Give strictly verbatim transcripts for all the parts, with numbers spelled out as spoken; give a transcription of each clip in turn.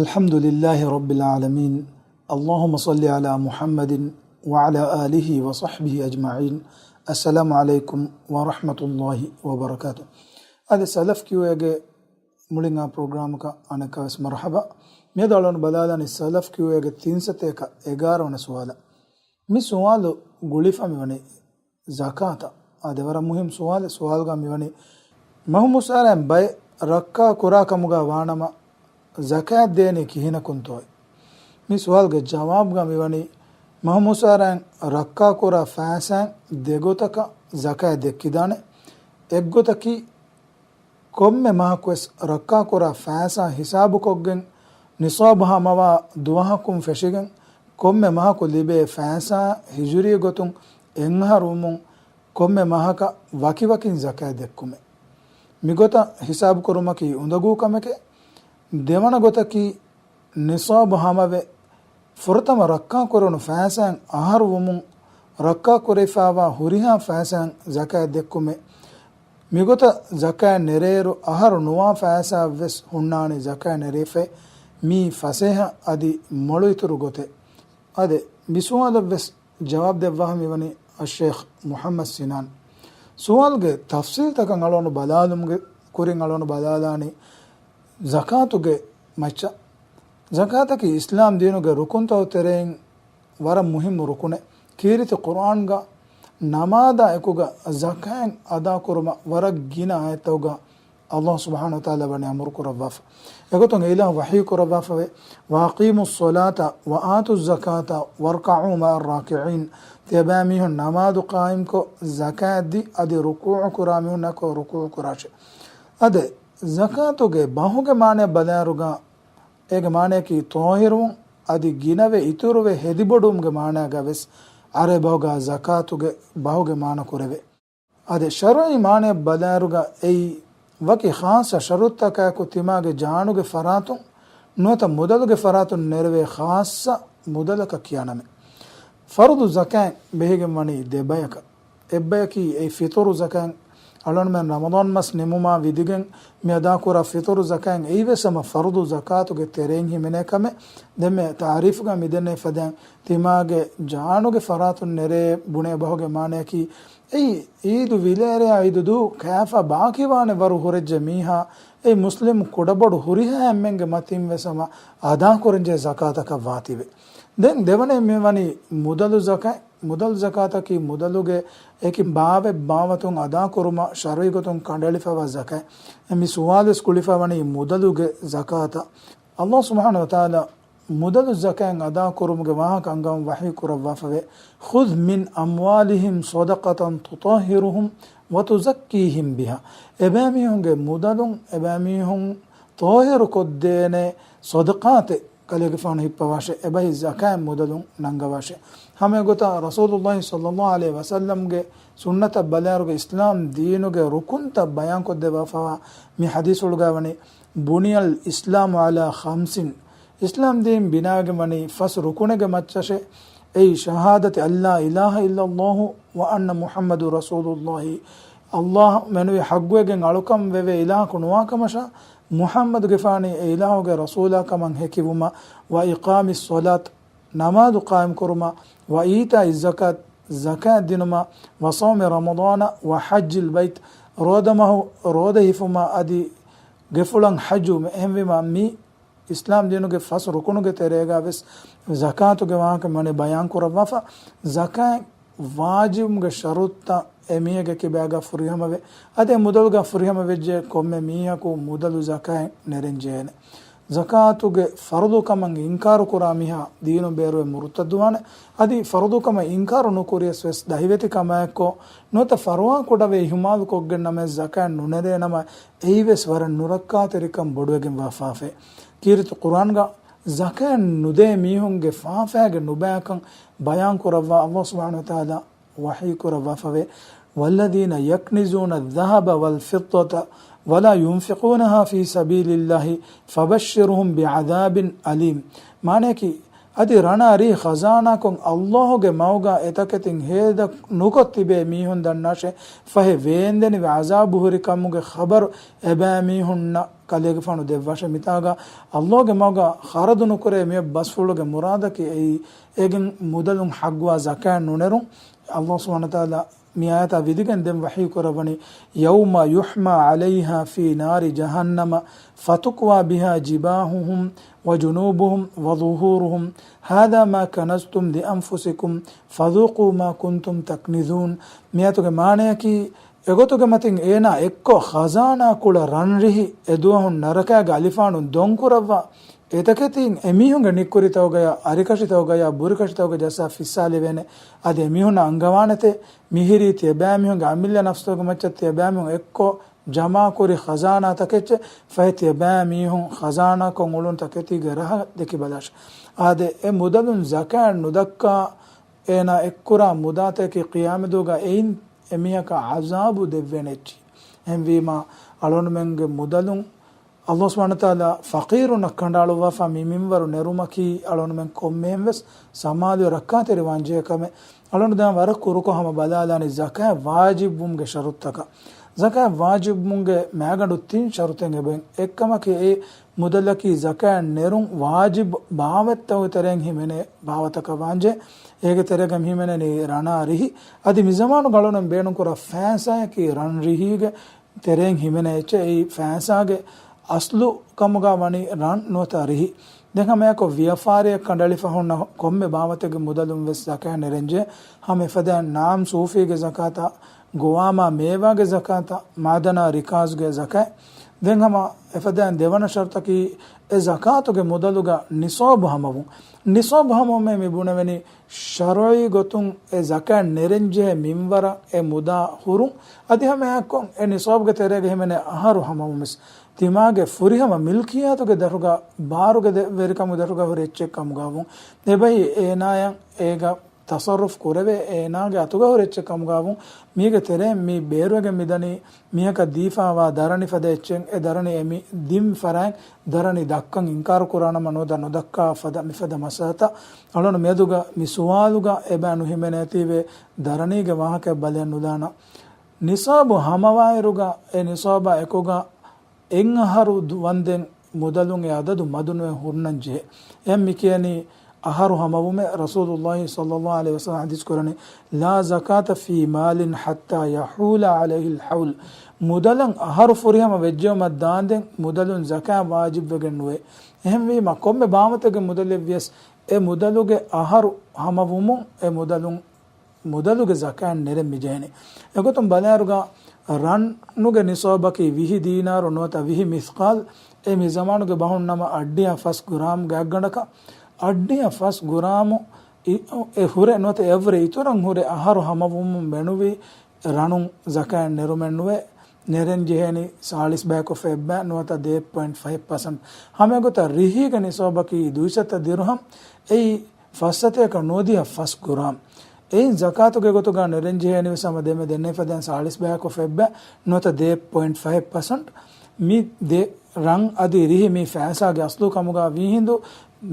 الحمد لله رب العالمين. اللهم صل على محمد وعلى آله وصحبه أجمعين. السلام عليكم ورحمة الله وبركاته. އަދި ސަލަފް ކިއުއޭގެ މުޅިން އާ ޕްރޮގްރާމަކަށް އަނެއްކާވެސް މަރުޙަބާ. މިއަދު އަޅުގަނޑު ބަލާލާނީ ސަލަފް ކިއުއޭގެ ތިން ސަތޭކަ އެގާރަ ވަނަ ސުވާލަށް. މި ސުވާލު ގުޅިފަ މިވަނީ ޒަކާތަށް. އާދެ، ވަރަށް މުހިއްމު ސުވާލެއް. ސުވާލުގަ މިވަނީ، މަހުމޫސާރައިން ބައެއް ރައްކާ ކުރާ ކަމުގަ ވާނަމަ، ޒަކާތް ދޭނީ ކިހިނަކުންތޯއޭ؟ މި ސުވާލުގެ ޖަވާބުގަ މިވަނީ، މަހުމޫސާރައިން ރައްކާ ކުރާ ފައިސާއިން ދެގޮތަކަށް ޒަކާތް ދެއްކިދާނެ. އެއްގޮތަކީ، ކޮންމެ މަހަކުވެސް ރައްކާކުރާ ފައިސާ ހިސާބުކޮށްގެން، ނިޞާބު ހަމަވާ ދުވަހަކުން ފެށިގެން، ކޮންމެ މަހަކު ލިބޭ ފައިސާ ހިޖުރީ ގޮތުން އެއްއަހަރު ވުމުން ކޮންމެ މަހަކަށް ވަކިވަކިން ޒަކާތް ދެއްކުމެއް. މިގޮތަށް ހިސާބުކުރުމަކީ އުނދަގޫ ކަމެކޭ. ދެވަނަ ގޮތަކީ، ނިޞާބު ހަމަވެ، ފުރަތަމަ ރައްކާކުރުނު ފައިސާއިން އަހަރު ވުމުން ރައްކާކުރެވިފައިވާ ހުރިހާ ފައިސާއިން ޒަކާތް ދެއްކުމެއް. މިގޮތަށް ޒަކާތް ނެރޭއިރު އަހަރު ނުވާ ފައިސާއަށްވެސް ހުންނާނެ ޒަކާތް ނެރެވިފައި. މީ ފަސޭހަ އަދި މޮޅު އިތުރު ގޮތެއް. އާދެ، މި ސުވާލަށްވެސް ޖަވާބު ދެއްވާފަ މިވަނީ އައްޝޭޚް މުޙައްމަދު ސިނާން. ސުވާލުގެ ތަފްސީލްތަކަށް އަޅުގަނޑު ބަލާލުމުގެ ކުރިން އަޅުގަނޑު ބަލާލާނީ ޒަކާތުގެ މައްޗަށް. ޒަކާތަކީ އިސްލާމް ދީނުގެ ރުކުންތަކުގެ ތެރެއިން ވަރަށް މުހިއްމު ރުކުނެއް. ކީރިތި ޤުރްއާންގަ ނަމާދާ އެކުގަ ޒަކާތް އަދާކުރުމަށް ވަރަށް ގިނަ އާޔަތްތަކުގަ ﷲ ސުބްޙާނަހޫ ވަތަޢާލާ ވަނީ އަމުރު ކުރައްވާފަ. އެގޮތުން އެ އިލާހު ވަޙީ ކުރައްވާފަވޭ، "وأقيموا الصلاة وآتوا الزكاة واركعوا مع الراكعين." ތިޔަބައިމީހުން ނަމާދު ޤާއިމްކޮށް، ޒަކާތް ދީ، އަދި ރުކޫޢު ކުރާ މީހުންނާއެކު ރުކޫޢު ކުރާށޭ. އާދެ، ޒަކާތުގެ ބަހުގެ މާނަޔަށް ބަލާއިރުގަ، އޭގެ މާނަޔަކީ ޠާހިރުވުން، އަދި ގިނަވެ، އިތުރުވެ، ހެދިބޮޑުވުމުގެ މާނައިގަވެސް ޢަރަބި ބަހުގަ ޒަކާތުގެ ބަހުގެ މާނަ ކުރެވޭ. އާދެ، ޝަރުޢީ މާނަޔަށް ބަލާއިރުގަ އެއީ ވަކި ޚާއްޞަ ޝަރުޠުތަކާއެކު ތިމާގެ ޖާނުގެ ފަރާތުން ނުވަތަ މުދަލުގެ ފަރާތުން ނެރެވޭ ޚާއްޞަ މުދަލަކަށް ކިޔާ ނަމެއް. ފަރުޟު ޒަކާތް ބެހިގެން ވަނީ ދެ ބަޔަކަށް. އެއްބަޔަކީ އެއީ ފިޠުރު ޒަކާތް. އަޅުގަނޑުމެން ރަމަޟާން މަސް ނިމުމާ ވިދިގެން މި އަދާކުރާ ފިޠުރު ޒަކާތް އެއީވެސް ހަމަ ފަރުޟު ޒަކާތުގެ ތެރެއިން ހިމެނޭ ކަމެއް. ދެންމެ ތަޢުރީފުގަ މިދެންނެވި ފަދައިން ތިމާގެ ޖާނުގެ ފަރާތުން ނެރޭ ބުނޭ ބަހުގެ މާނަޔަކީ އެއީ އީދު ވިލޭރެޔާ އީދު ދުވަހު ކާފާ ބާކީވާނެ ވަރު ހުރެއްޖެ މީހާ، އެއީ މުސްލިމް ކުޑަބޮޑު ހުރިހާ އެންމެންގެ މަތިން ވެސް ހަމަ އަދާކުރަންޖެހޭ ޒަކާތަކަށް ވާތީވެ. ދެން ދެވަނައެއް މިވަނީ މުދަލު ޒަކާތް. މުދަލު ޒަކާތަކީ މުދަލުގެ އެކި ބާވަތް ބާވަތުން އަދާކުރުމަށް ޝަރުޢީ ގޮތުން ކަނޑައެޅިފައިވާ ޒަކާތް. މި ސުވާލުވެސް ގުޅިފައިވަނީ މުދަލުގެ ޒަކާތަށް. ﷲ ސުބްޙާނަހޫ ވަތަޢާލާ މުދަލު ޒަކާތް އަދާކުރުމުގެ ވާހަކަ އަންގަމުން ވަޙީ ކުރައްވާފަވޭ، "خذ من أموالهم صدقة تطهرهم وتزكيهم بها." އެބައިމީހުންގެ މުދަލުން އެބައިމީހުން ޠާހިރު ކޮށްދޭނެ ޞަދަޤާތެއް ކަލޭގެފާނު ހިއްޕަވާށޭ، އެބަހީ ޒަކާތް މުދަލުން ނަންގަވާށޭ. ހަމައެގޮތަށް ރަސޫލުﷲ ޞައްލަﷲ ޢަލައިހި ވަސައްލަމްގެ ސުންނަތަށް ބަލާއިރުގަ އިސްލާމް ދީނުގެ ރުކުންތައް ބަޔާންކޮށްދެއްވާފައިވާ މި ޙަދީޘްފުޅުގައި ވަނީ، "بني الإسلام على خمس." އިސްލާމް ދީން ބިނާވެގެން ވަނީ ފަސް ރުކުނެއްގެ މައްޗަށޭ. އެއީ، "شهادة أن لا إله إلا الله وأن محمدا رسول الله." ﷲ މެނުވީ ޙައްޤުވެގެން އަޅުކަން ވެވޭ އިލާހަކު ނުވާކަމަށާ، މުޙައްމަދުގެފާނީ އެ އިލާހުގެ ރަސޫލާ ކަމަށް ހެކިވުމަށް، "وإقام الصلاة" ނަމާދު ޤާއިމްކުރުމަށް، "وإيتاء الزكاة" ޒަކާތް ދިނުމަށް، "وصوم رمضان وحج البيت" ރޯދަމަހު ރޯދަ ހިފުމަށް އަދި ގެފުޅަށް ޙައްޖުވުމަށް. އެހެންވީމަ މި އިސްލާމް ދީނުގެ ފަސް ރުކުނުގެ ތެރޭގަ ވެސް ޒަކާތުގެ ވާހަކަ މަނި ބަޔާން ކުރައްވާފަ. ޒަކާތް ވާޖިބުގެ ޝަރުތްތައް އެމީހެއްގެ ކިބާގަ ފުރިހަމަވެ، އަދި މުދަލުގަ ފުރިހަމަވެއްޖެ ކޮންމެ މީހަކު މުދަލު ޒަކާތް ނެރެން ޖެހޭނެ. ޒަކާތުގެ ފަރުޟުކަމަށް އިންކާރު ކުރާ މީހާ ދީނުން ބޭރުވެ މުރުތައްދުވާނެ. އަދި ފަރުޟުކަމަށް އިންކާރު ނުކުރިޔަސް ވެސް ދަހިވެތި ކަމާއެއްކޮށް ނުވަތަ ފަރުވާ ކުޑަވެ އިހުމާލު ކޮށްގެން ނަމަވެސް ޒަކާތް ނުނެރޭ ނަމަ އެއީވެސް ވަރަށް ނުރައްކާތެރިކަން ބޮޑުވެގެން ވާފާފައި. ކީރިތި ޤުރްއާންގަ ޒަކާތް ނުދޭ މީހުންގެ ފާފައިގެ ނުބައިކަން ބަޔާން ކުރައްވާ ﷲ ސުބްޙާނަހޫ ވަތަޢާލާ ވަޙީ ކުރައްވާފަވޭ، "والذين يكنزون الذهب والفضة ولا ينفقونها في سبيل الله فبشرهم بعذاب أليم." މާނަޔަކީ، އަދި ރަނާ ރީ ޚަޒާނާކޮށް ﷲ ގެ މަގުގަ އެތަކެތިން ހޭދަ ނުކޮށް ތިބޭ މީހުން ދަންނާށޭ، ފަހެ ވޭންދެނިވެ ޢަޒާބު ހުރި ކަމުގެ ޚަބަރު އެބައިމީހުންނަށް ކަލޭގެފާނު ދެއްވާށޭ. މިތާގަ ﷲ ގެ މަގުގަ ޚަރަދު ނުކުރޭ މި ބަސްފުޅުގެ މުރާދަކީ އެއީ، އޭގެން މުދަލުން ޙައްގުވާ ޒަކާތް ނުނެރުން. ﷲ ސުބްޙާނަހޫ ވަތަޢާލާ މި އާޔަތާ ވިދިގެން ދެން ވަޙީ ކުރައްވަނީ، يَوْمَ يُحْمَى عَلَيْهَا فِي نَارِ جَهَنَّمَ فَتُكْوَى بِهَا جِبَاهُهُمْ وَجُنُوبُهُمْ وَظُهُورُهُمْ هَذَا مَا كَنَزْتُمْ لِأَنْفُسِكُمْ فَذُوقُوا مَا كُنْتُمْ تَكْنِزُونَ. މިއާޔަތުގެ މާނަޔަކީ، އެގޮތުގެ މަތިން އޭނާ އެއްކޮށް ޚަޒާނާ ކުޅަ ރަންރިހި އެދުވަހުން ނަރަކާގެ އަލިފާނުން ދޮންކުރައްވާ އެތަކެތީން އެމީހުންގެ ނިއްކުރިތަކުގަޔާ އަރިކަށިތަކުގަޔާ ބުރިކަށިތަކުގަ ޖައްސާ ފިއްސާލެވޭނެ. އަދި އެމީހުންނަށް އަންގަވާނެތޭ، މިހިރީ ތިޔަބައިމީހުންގެ އަމިއްލަ ނަފްސުތަކުގެ މައްޗަށް ތިޔަބައިމީހުން އެއްކޮށް ޖަމާކުރި ޚަޒާނާތަކެއްޗެއް، ފަހެ ތިޔަބައިމީހުން ޚަޒާނާކޮށް އުޅުނު ތަކެތީގެ ރަހަ ދެކިބަލާށޭ. އާދެ، އެ މުދަލުން ޒަކާތް ނުދައްކާ އޭނާ އެއްކުރާ މުދާތަކަކީ ޤިޔާމަތްދުވަހުގަ އެއިން އެމީހަކަށް ޢަޒާބު ދެއްވޭނެ އެއްޗިހި. އެހެންވީމާ، އަޅުގަނޑުމެންގެ މުދަލުން ﷲ ސުބްޙާނަހޫ ވަތަޢާލާ ފަޤީރުންނަށް ކަނޑައަޅުއްވާފަ މި މިންވަރު ނެރުމަކީ އަޅުގަނޑުމެން ކޮންމެހެން ވެސް ސަމާލުވެ ރައްކާތެރިވާން ޖެހޭ ކަމެއް. އަޅުގަނޑު ދެން ވަރަށް ކުރުކޮށް ހަމަ ބަލާލާނީ ޒަކާތް ވާޖިބުވުމުގެ ޝަރުޠުތަކަށް. ޒަކާތް ވާޖިބުވުމުގެ މައިގަނޑު ތިން ޝަރުޠެއް އެބައިން. އެއްކަމަކީ އެ މުދަލަކީ ޒަކާތް ނެރުން ވާޖިބު ބާވަތްތަކުގެ ތެރެއިން ހިމެނޭ ބާވަތަކަށް ވާންޖެހޭ. އޭގެ ތެރޭގަ ހިމެނެނީ ރަނާ ރިހި. އަދި މި ޒަމާނުގަ އަޅުގަނޑުމެން ބޭނުންކުރާ ފައިސާއަކީ ރަން ރިހީގެ ތެރެއިން ހިމެނޭ އެއްޗެއް. އެއީ ފައިސާގެ އަސްލު ކަމުގަ ވަނީ ރަން ނުވަތަ ރިހި. ދެން ހަމައެއާއެކު ވިޔަފާރިއަށް ކަނޑައެޅިފަ ހުންނަ ކޮންމެ ބާވަތެއްގެ މުދަލުން ވެސް ޒަކާތް ނެރެންޖެ. ހަމަ އެފަދައިން ނާމް ސޫފީގެ ޒަކާތާ، ގޮވާމާ މޭވާގެ ޒަކާތާ، މަޢުދަނާ ރިކާޒުގެ ޒަކާތް. ދެން ހަމަ އެފަދައިން ދެވަނަ ޝަރުޠަކީ އެ ޒަކާތުގެ މުދަލުގަ ނިޞާބު ހަމަވުން. ނިޞާބު ހަމަވުމޭ މި ބުނެވެނީ ޝަރުޢީ ގޮތުން އެ ޒަކާތް ނެރެންޖެހޭ މިންވަރަށް އެ މުދާ ހުރުން. އަދި ހަމައެއާއެކު އެ ނިޞާބުގެ ތެރޭގަ ހިމެނޭ އަހަރު ހަމަވުމެސް. ތިމާގެ ފުރިހަމަ މިލްކިއްޔާތުގެ ދަށުގަ، ބާރުގެ ދެ-، ވެރިކަމުގެ ދަށުގަ ހުރި އެއްޗެއް ކަމުގަ ވުން. އެބައި އޭނާޔަށް އޭގަ ތަޞައްރުފް ކުރެވޭ އޭނާގެ އަތުގަ ހުރި އެއްޗެއް ކަމުގަ ވުން. މީގެ ތެރެއިން މި ބޭރުވެގެން މިދަނީ މީހަކަށް ދީފާވާ ދަރަނި ފަދަ އެއްޗެއް. އެ ދަރަނި އެ މި ދިން ފަރާތް ދަރަނި ދައްކަން އިންކާރު ކުރާނަމަ ނުވަތަ ނުދައްކާ ފަދަ މިފަދަ މައްސަލަތައް. އަޅުގަނޑު މިއަދުގަ މި ސުވާލުގަ އެބައި ނުހިމެނޭތީވެ ދަރަނީގެ ވާހަކައެއް ބަލައެއް ނުލާނަން. ނިޞާބު ހަމަވާއިރުގަ އެ ނިޞާބާ އެކުގަ އެއް އަހަރު ދު-، ވަންދެން މުދަލުން އެ އަދަދު މަދުނުވެ ހުންނަން ޖެހޭ. އެހެން މި ކިޔަނީ އަހަރު ހަމަވުމެއް. ރަސޫލުﷲ ޞައްލަﷲ ޢަލައިހި ވަސައްލަމަ ޙަދީޘް ކުރަނީ، "لا زكاة في مال حتى يحول عليه الحول." މުދަލަށް އަހަރު ފުރިހަމަ ވެއްޖެއުމަށް ދާންދެން މުދަލުން ޒަކާތް ވާޖިބްވެގެން ނުވޭ. އެހެންވީމަ، ކޮންމެ ބާވަތެއްގެ މުދަލެއް ވިޔަސް އެ މުދަލުގެ އަހަރު ހަމަވުމުން އެ މުދަލުން މުދަލުގެ ޒަކާތް ނެރެން މިޖެހެނީ. އެގޮތުން ބަލާއިރުގަ ރަނުގެ ނިޞާބަކީ ވިހި ދީނާރު ނުވަތަ ވިހި މިސްޤާލް. އެ މި ޒަމާނުގެ ބަހުން ނަމަ އައްޑިހަ ފަސް ގްރާމް ގާތްގަނޑަކަށް. އައްޑިހަ ފަސް ގްރާމު އި-، އެ ހުރެ ނުވަތަ އެއަށްވުރެ އިތުރަށް ހުރެ އަހަރު ހަމަވުމުން ބޭނުންވީ ރަނުން ޒަކާތް ނެރުމެއް ނުވޭ. ނެރެން ޖެހޭނީ ސާޅީސް ބަޔަކު ފައްބަ ނުވަތަ ދޭއް ޕޮއިންޓް ފަހެއް ޕަސަންޓް. ހަމައެގޮތަށް ރިހީގެ ނިޞާބަކީ ދުއިސައްތަ ދިރުހަމް. އެއީ ފައްސަތޭކަ ނުވަދިހަ ފަސް ގްރާމް. އެއިން ޒަކާތުގެ ގޮތުގަ ނެރެން ޖެހޭނީވެސް ހަމަ ދެންމެ ދެންނެވި ފަދައިން ސާޅީސް ބަޔަކު ފައްބަ ނުވަތަ ދޭއް ޕޮއިންޓް ފަހެއް ޕަސަންޓް. މި ދެ ރަން އަދި ރިހި މީ ފައިސާގެ އަސްލު ކަމުގަ ވީހިނދު،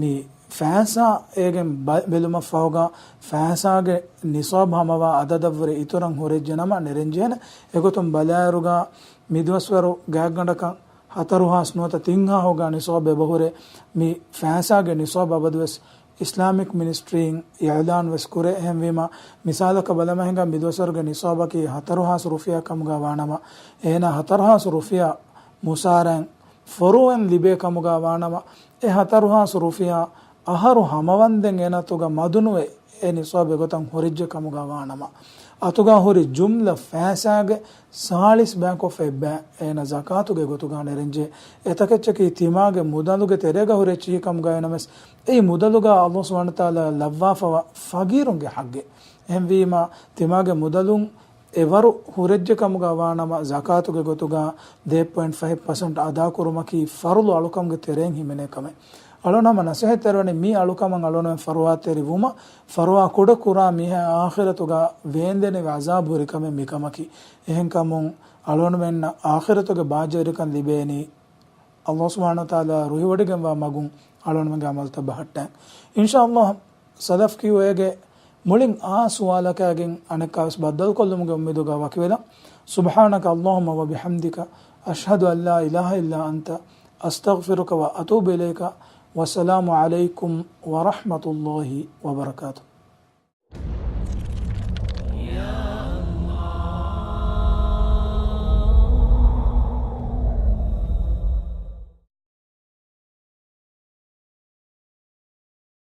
މި ފައިސާ އޭގެން ބަ-، ބެލުމަށްފަހުގަ ފައިސާގެ ނިޞާބު ހަމަވާ އަދަދަށްވުރެ އިތުރަށް ހުރެއްޖެ ނަމަ ނެރެން ޖެހޭނެ. އެގޮތުން ބަލާއިރުގަ މިދުވަސްވަރު ގާތްގަނޑަކަށް ހަތަރު ހާސް ނުވަތަ ތިން ހާހުގަ ނިޞާބު އެބަހުރޭ. މި ފައިސާގެ ނިޞާބު އަބަދުވެސް އިސްލާމިކް މިނިސްޓްރީން އިޢުލާން ވެސް ކުރޭ. އެހެންވީމަ، މިސާލަކަށް ބަލަމާ ހިނގާ މިދުވަސްވަރުގެ ނިޞާބަކީ ހަތަރު ހާސް ރުފިޔާ ކަމުގަ ވާނަމަ، އޭނާ ހަތަރު ހާސް ރުފިޔާ މުސާރައިން ފޮރުވަން ލިބޭ ކަމުގަ ވާނަމަ، އެ ހަތަރު ހާސް ރުފިޔާ އަހަރު ހަމަވަންދެން އޭނާ އަތުގަ މަދުނުވެ، އެ ނިޞާބު އެގޮތަށް ހުރެއްޖެ ކަމުގަ ވާނަމަ، އަތުގަ ހުރި ޖުމްލަ ފައިސާގެ ސާޅީސް ބަޔަކު ފައްބަ އޭނަ ޒަކާތުގެ ގޮތުގަ ނެރެންޖެ. އެތަކެއްޗަކީ ތިމާގެ މުދަލުގެ ތެރޭގަ ހުރި އެއްޗިހި ކަމުގަ އިނަމެސް، އެއީ މުދަލުގަ ﷲ ސުބްޙާނަހޫ ވަތަޢާލާ ލައްވާފަވާ ފަގީރުންގެ ޙައްޤެއް. އެހެންވީމަ، ތިމާގެ މުދަލުން އެވަރު ހުރެއްޖެ ކަމުގަ ވާނަމަ، ޒަކާތުގެ ގޮތުގަ ދޭއް ޕޮއިންޓް ފަހެއް ޕަސަންޓް އަދާކުރުމަކީ ފަރުޟު އަޅުކަމުގެ ތެރެއިން ހިމެނޭ ކަމެއް. އަޅުގަނޑު ހަމަ ނަސޭހަތްތެރިވަނީ މި އަޅުކަމަށް އަޅުގަނޑުމެން ފަރުވާތެރި ވުމަށް. ފަރުވާ ކުޑަ ކުރާ މީހާ އާޚިރަތުގަ ވޭންދެނިވެ ޢަޒާބު ހުރި ކަމެއް މިކަމަކީ. އެހެންކަމުން އަޅުގަނޑުމެންނަށް އާޚިރަތުގެ ބާއްޖަވެރިކަން ލިބޭނީ ﷲ ސުބްޙާނަހޫ ވަތަޢާލާ ރުހިވޮޑިގެންވާ މަގުން އަޅުގަނޑުމެންގެ ޢަމަލުތައް ބަހައްޓަން. އިންޝާﷲ، ސަލަފް ކިޔުވޭގެ މުޅިން އާ ސުވާލަކާގެން އަނެއްކާވެސް ބައްދަލުކޮށްލުމުގެ އުއްމީދުގަ ވަކިވެލަން. سبحانك اللهم وبحمدك، أشهد أن لا إله إلا أنت، أستغفرك وأتوب إليك. والسلام عليكم ورحمة الله وبركاته.